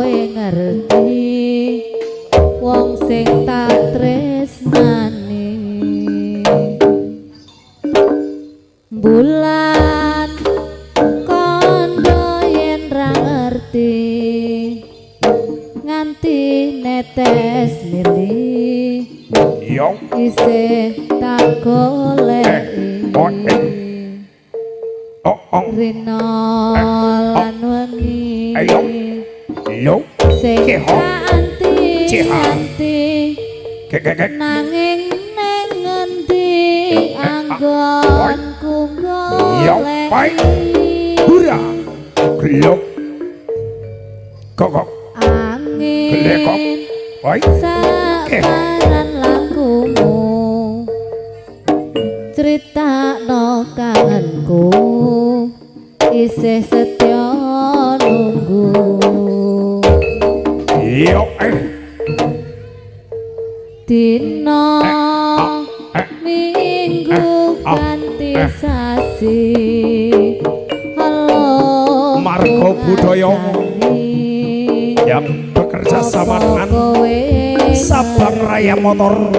Kowe ngerti wong sing tak tresnani. Bulan kondo yen ra ngerti nganti netes mili Yo. Isih tak goleki. Oh, eh. Oh, oh. Rino lan wengi. Ayo. Yo. Sing Ceho. tak anti Ceho. anti Kek kek kek. Nanging neng ngendi anggonku Yo, pai. goleki? Hurra. Glok. Kok kok. Glekok. Angin Oi. sabaran lakumu critakno kangenku isih setya nunggu. Yo, eh. Dina Eh, minggu ah, ganti eh. sasi. Halo Margo Budoyo yang bekerja sama dengan Sabang Raya Motor.